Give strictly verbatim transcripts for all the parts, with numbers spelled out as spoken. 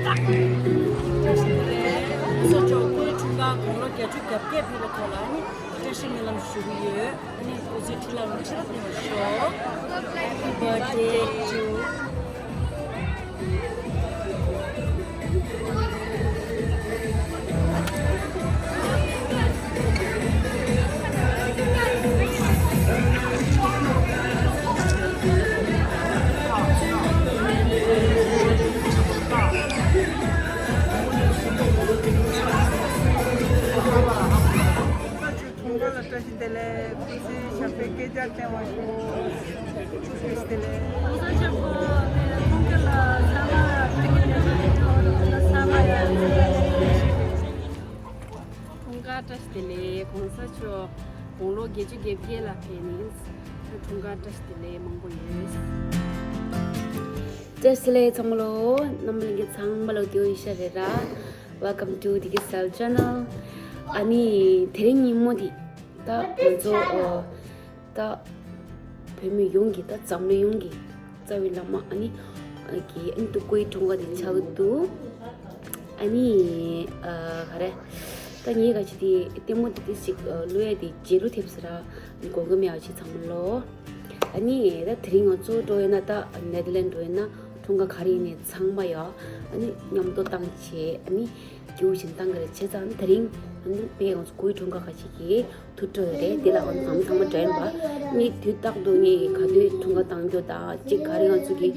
སོ་ཅོག་སྐུའི་འཁྲུངས་སྐར་དགུང་ལོ་བརྒྱད་ཅུ་གྱ་བརྒྱད་ཕེབས་པའི་ཐོག་ལ་ནི་བཀྲ་ཤིས་སྨོན་ལམ་ཞུ་གི་ཡོད། ཨ་ནི་སྐུ་ཚེ་ཁྲི་ལ་ལོ་ཁྲི་ལ་ཕེབས་པར་ཤོག Happy birthday to འཁྲུངས་སྐར་ལ་བཀྲ་ཤིས་བདེ་ལེགས། སྐུ་ཚེ་ཞབས་པད་བསྐལ་བརྒྱར་བརྟན་པར་ཤོག་བཀྲ་ཤིས་བདེ་ལེགས། གོང་ས་མཆོག་འཁྲུངས་སྐར་ལ་ཚང་མ་ལ་བཀྲ་ཤིས་བདེ་ལེགས། འཁྲུངས་སྐར་བཀྲ་ཤིས་བདེ་ལེགས། གོང་ས་མཆོག་དགུང་ལོ་བརྒྱད་ཅུ་གྱ་བརྒྱད་ལ་ཕེབས་ནས་འཁྲུངས་སྐར་བཀྲ་ཤིས་བདེ་ལེགས་མང་པོ་ཡོད། བཀྲ་ཤིས་བདེ་ལེགས་ཚང་མ་ལོ། རྣམ་པ་ལྷན་རྒྱས་ཚང་མ་ལོ་བདེ་པོ་ཡིན་ཤག་རེད་ར། Welcome to Digicel Channel. ཨ་ནི་དེ་རིང་ཉིན་མོ་འདི་ད་ང་ཚོ་ཨོ་ད་བོད་མི་ཡོངས་ཀྱི་ད་འཛམ་གླིང་ཡོངས་ཀྱི་རྩ་བའི་བླ་མ་ཨ་ནི་ཨ་གི་ཨ་ནི་ཏུ་སྐུའི་འཁྲུངས་སྐར་དེ་ཆགས་ཀྱི་འདུག་ཨ་ནི་ཨ་ག་རེ་ད་ངས་ག་ཅི་དེ་ལྟད་མོ་དེ་དེ་ཞིག་ཨ་བླུག་ཡ་དེ་རྗེས་ལུས་ཐེབས་ཟེར་ར་དགོངས་ཀྱི་མེད་པ་ཅིག་ཚང་མ་ལོ། ཨ་ནི་ད་དེ་རིང་ང་ཚོ་འགྲོ་ཡོད་ན་ད་ནེ་དར་ལེན་འགྲོ་ཡོད་ན་འཁྲུངས་སྐར་ག་རེ་ཡིན་ནའི་ཚང་མ་ཡོད་ཨ་ནི་མཉམ་དུ་བཏང་བྱས་ཨ་ནི་སྐྱིད་པོ་ཞིག་བཏང་གི་རེད། བྱས་ཙང་དེ་རིང་ཨ་ནི་དཔེ་ང་ཚོ་སྐུའི་འཁྲུངས་སྐར་ཁ་ཤས་ཀྱི་ཐུགས་སྤྲོ་ཡོད་རེད། དེ་ལ་ང་ཚོ་ཚང་མ་འདྲ་ཡིན་པ་ངས་དུས་རྟག་ཏུ་ངས་ག་དུས་འཁྲུངས་སྐར་བཏང་རྒྱུ་དང་གཅིག་ག་རེ་ང་ཚོ་གི་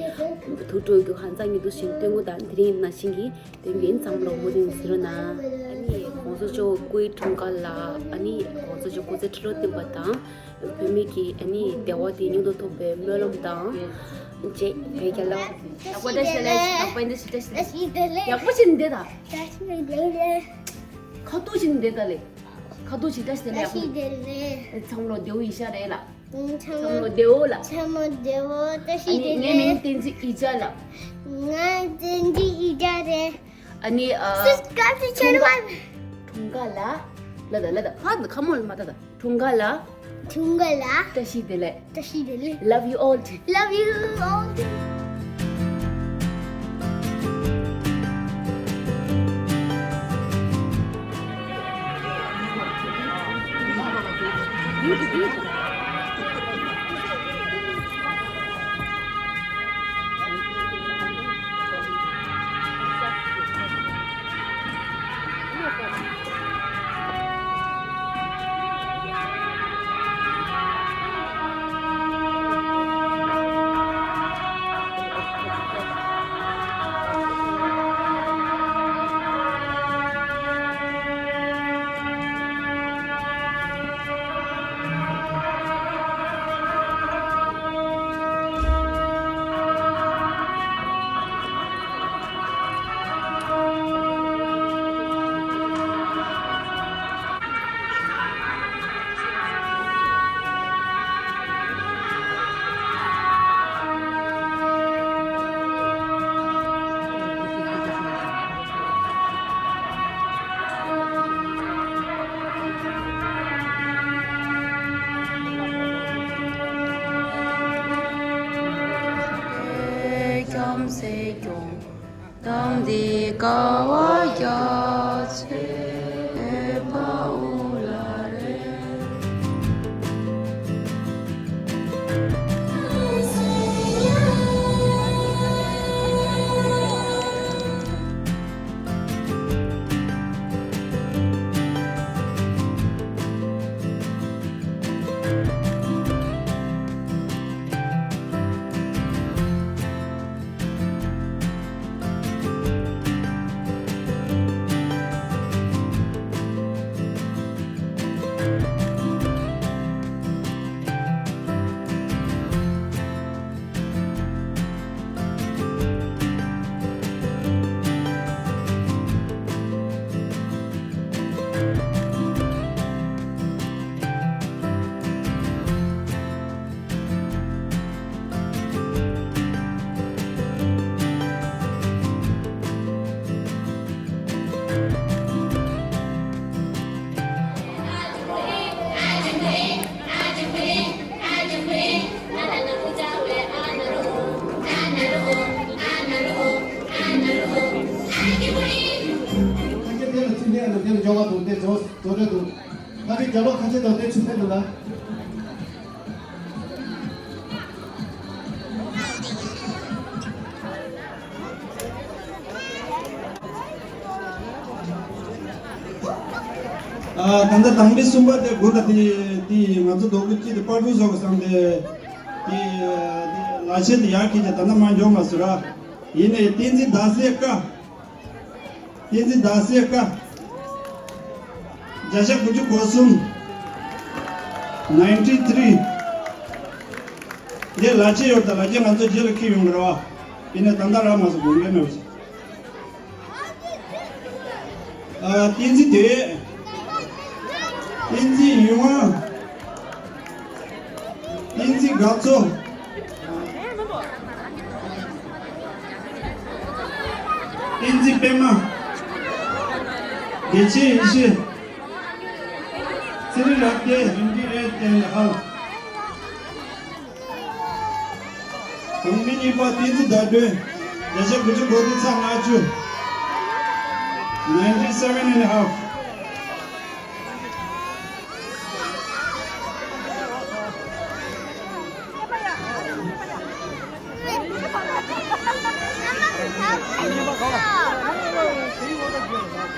ཐུགས་སྤྲོ་རྒྱུ་ཧ་ཅང་ཉིད་དུ་ཞིག་སྟོན་གྱི་དང་དེ་རིང་ནང་བཞིན་གྱི་དོན་རྐྱེན་ཚང་མ་ལོ་མུ་མཐུད་ཟེར་རོ་ན། ཨ་ནི་གོང་ས་མཆོག་སྐུའི་འཁྲུངས་སྐར་ལ་ཨ་ནི་གོང་ས་མཆོག་སྐུ་ཚེ་ཁྲི་ལོ་བརྟན་པ་དང་བོད་མི་གི་ཨ་ནི་བདེ་བ་དེ་མྱུར་དུ་ཐོབ་པའི་སྨོན་ལམ་དང་བཅས་བོད་རྒྱལ་ལོ། ཡག་པོ་བཀྲ་ཤིས་བདེ་ལེགས། ཡག་པོ་བཀྲ་ཤིས་བདེ་ལེགས། ཡག་པོ་བྱས་ནས་བསྡད་ད། བཀྲ་ཤིས་བདེ་ལེགས། ཁ་ཐུག་བྱས་ནས་བསྡད་ད་ལེ། ཁ་ཐུག་བྱས་བཀྲ་ཤིས་བདེ་ལེགས། བཀྲ་ཤིས་བདེ་ལེགས། ཚང་མ་ལོ་བདེ་པོ་ཡིན་ཤག་རེད་ལ། ཚང་མ་ལོ་བདེ་པོ་ལ། ཚང་མ་བདེ་པོ་བཀྲ་ཤིས་བདེ་ལེགས། ཨ་ནི་ངའི་མིང་བསྟན་འཛིན་ཨི་ཅག་ལ། ང་བསྟན་འཛིན་ཨི་ཅག་རེད། ཨ་ནི་ཨ། སུས་སྐབས་སུ་ཁྱེར་བ། འཁྲུངས་སྐར་ལ། ལ་ད་ལ་ད་ཕ་ད་ཁ་མོ་ལ་མ་ད་ད། འཁྲུངས་སྐར་ལ། འཁྲུངས་སྐར་ལ། བཀྲ་ཤིས་བདེ་ལེགས། བཀྲ་ཤིས་བདེ་ལེགས། Love you all. Love you all. ཁྱམས་སེ་ཀྱོང་། དང་འདི་ཀ་བ་རྒྱ་ཆེ་ཕ་འུ་ལ་རེ། ཇོ་བ་དང་དེ་ཇོ་ཇོ་རེད་འདུག་ད་ཁའི་རྒྱ་ལོ་ཁ་ཆེ་དང་དེ་ཆུ་ཕེབས་འདུག་ལ། ཨ། ད་ལྟ་དང་པོའི་གསུམ་པ་དེ་དགུ་ལ་དེ་དེ་ང་ཚོ་རྡོ་སྐུ་སྐྱིད་དེ་པར་ཕྲུག་བཟོ་གི་བསམ་སྟེ་དེ་དེ་ལ་ཆེ་དེ་ཡར་ཁྱེར་ཀྱང་ད་ལྟ་མ་འཇོག་མ་སོང་ར། ཡིན་ནའི་བསྟན་འཛིན་ཟླ་སྲས་ཀ། བསྟན་འཛིན་ཟླ་སྲས་ཀ། བརྒྱ་ཆ་དགུ་བཅུ་གོ་གསུམ། ninety three། འདི་ལ་ཆེ་ཡོད་ད། ལ་ཆེ་ང་ཚོ་རྗེས་ལ་ཁྱེར་ཡོང་གི་རེད་བ། ཡིན་ནའི་ད་ལྟ་རག་མ་སོང་དགོངས་འགལ་མེད་པ་བྱས། ཨ། བསྟན་འཛིན་དོན། བསྟན་འཛིན་ཡུན་དབང་། བསྟན་འཛིན་དགའ་ཚོར། བསྟན་འཛིན་པད་མ། བདེ་ཆེན་ཡེ་ཤེས། ཚེ་རིང་རབ་རྒྱས། རིན་འབྲིང་རེད་བསྟན་ལ་ཧ། གོང་མའི་གཉིས་པ་བསྟན་འཛིན་ཟླ་སྒྲོན། བརྒྱ་ཆ་དགུ་བཅུ་གོ་བདུན་ཚེག་ལྔ་བཅུ། ninety seven and a half།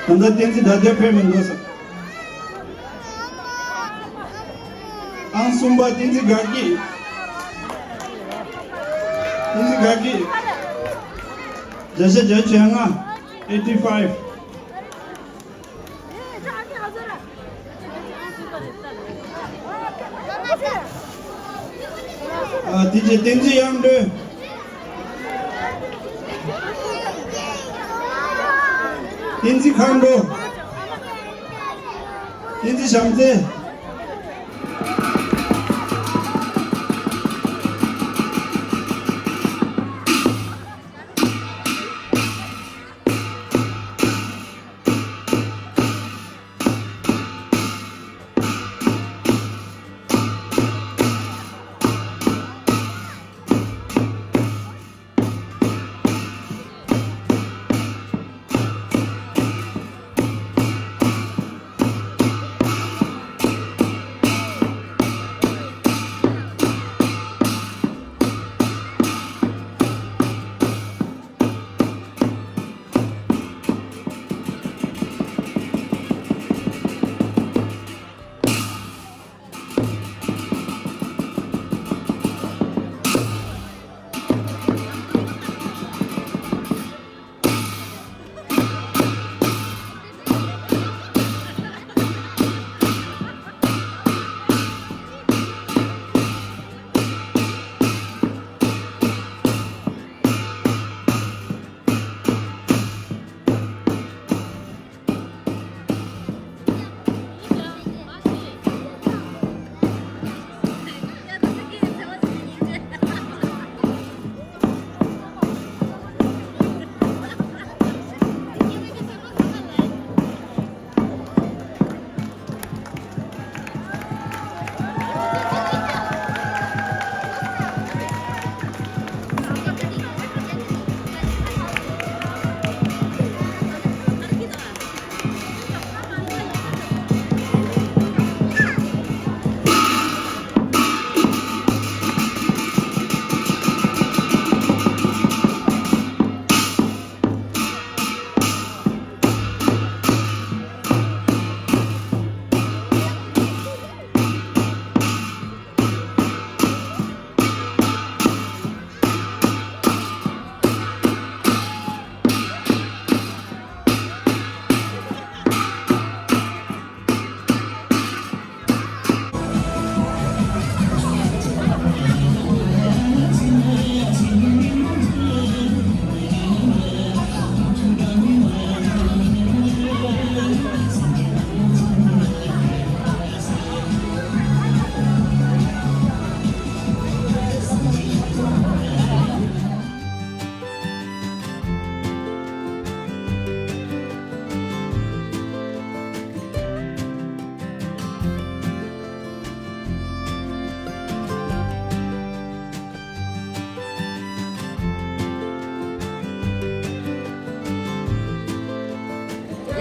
ད་ལྟ་བསྟན་འཛིན་ཟླ་སྒྲོན་ཕེབས་མི་འདུག་ཟེར། ཨང་གསུམ་པ་བསྟན་འཛིན་དགའ་སྐྱིད། བསྟན་འཛིན་དགའ་སྐྱིད། བརྒྱ་ཆ་བརྒྱད་ཅུ་གྱ་ལྔ། eighty five། ཨ། དེ་རྗེས་བསྟན་འཛིན་དབྱངས་སྒྲོན། བསྟན་འཛིན་མཁའ་འགྲོ། བསྟན་འཛིན་བྱམས་བརྩེ།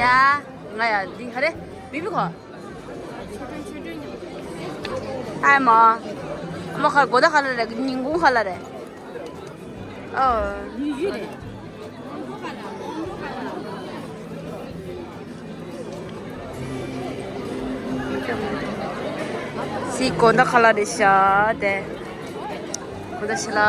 ཡ། ང་ཡ་འདི་ག་རེ་མི་བི་ཁོ། ཨ་མ། ཨ་མ་ཁ་གོ་ད་ཁ་ལ་རེད། ཉིན་གུང་ཁ་ལ་རེད། ཨོ། སི་གོ་ད་ཁ་ལ་རེད་ཤ་དེ། གོ་ད་ཤ་ལ།